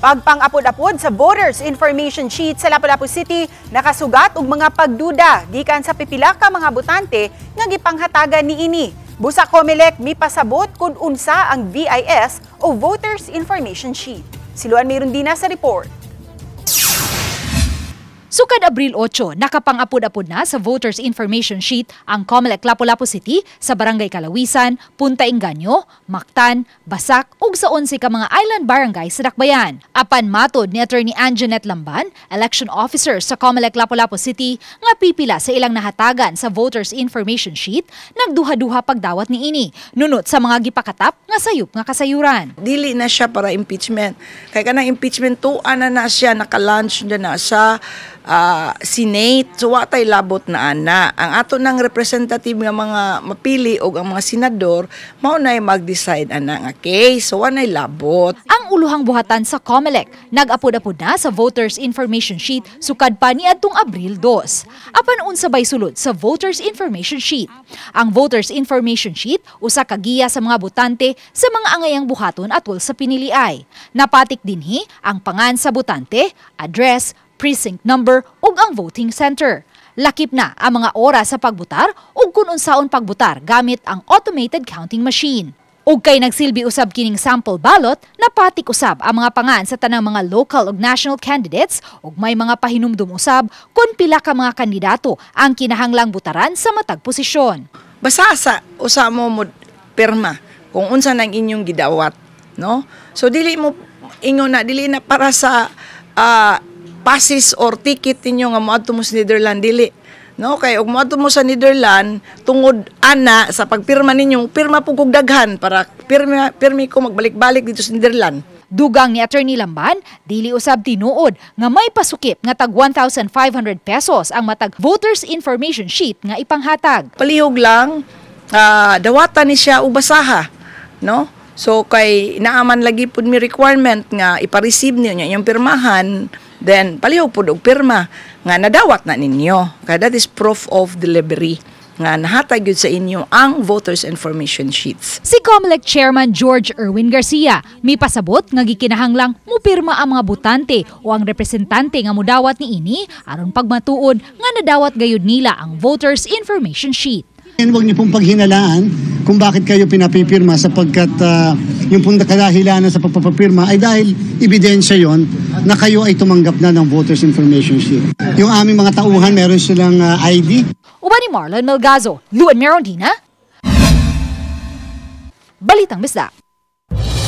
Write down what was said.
Pagpang-apod-apod sa Voters Information Sheet sa Lapu-Lapu City, nakasugat og mga pagduda gikan sa pipila ka mga botante nga gipanghatagan niini. Busa COMELEC mipasabot kung unsa ang VIS o Voters Information Sheet. Si Luan Mirundina sa report. Sukad Abril 8, nakapang-apod-apod na sa Voters Information Sheet ang COMELEC Lapu-Lapu City sa Barangay Calawisan, Punta Engaño, Mactan, Basak ug sa 11 ka mga island barangay sa Dakbayan. Apan matod ni Attorney Anjanette Lamban, election officer sa COMELEC Lapu-Lapu City, nga pipila sa ilang nahatagan sa Voters Information Sheet, nagduha-duha pagdawat niini, nunot sa mga gipakatap nga sayop nga kasayuran. Dili na siya para impeachment. Kay kanang impeachment tuan na na siya, naka-launch na na sa Senate. So wa tay labot na ana. Ang ato nang representative nga mga mapili og ang mga senador mao nay mag-decide ana nga case. So wa nay labot. Ang uluhang buhatan sa COMELEC, nag-apod-apod na sa Voters Information Sheet sukad pa niadtong Abril 2. Apan unsa bay sulod sa Voters Information Sheet? Ang Voters Information Sheet usa ka giya sa mga botante sa mga angayang buhaton atol sa piniliay. Napatik dinhi ang pangan sa botante, address, precinct number ug ang voting center. Lakip na ang mga oras sa pagbutar ug kung unsaon pagbutar gamit ang automated counting machine. Ug kay nagsilbi usab kining sample ballot, napatik usab ang mga pangan sa tanang mga local ug national candidates ug may mga pahinumdum usab kung pila ka mga kandidato ang kinahanglang butaran sa matag posisyon. Basta sa usa mo mo pirma kung unsa nang inyong gidawat, no? So dili mo ingon na dili na para sa passes or ticket ninyo nga moadto mo sa Netherlands, dili, no? Kay og moadto mo sa Netherlands tungod ana sa pagpirma ninyo, pirma pud kog daghan para pirma pirmi ko magbalik-balik dito sa Netherlands. Dugang ni Attorney Lamban, dili usab tinuod nga may pasukip nga tag 1,500 pesos ang matag Voters Information Sheet nga ipanghatag. Palihog lang dawatan ni siya og basaha, no? So kay naaman lagi pud mi requirement nga ipa-receive niyo niya yung pirmahan, then palihog pud og pirma nga nadawat na ninyo, kay that is proof of delivery nga nahatag gyud sa inyo ang voters information sheets. Si COMELEC Chairman George Erwin Garcia may pasabot nga gikinahanglang mupirma ang mga botante o ang representante nga mudawat niini aron pagmatuod nga nadawat gayud nila ang Voters Information Sheet. And huwag niyo pong paghinalaan kung bakit kayo pinapipirma sapagkat yung pong kadahilanan sa pagpapapirma ay dahil ebidensya yon na kayo ay tumanggap na ng Voters Information Sheet. Yung aming mga tauhan, meron silang ID. Uban ni Marlon Melgazo, Luan Merondina, Balitang Bisdak.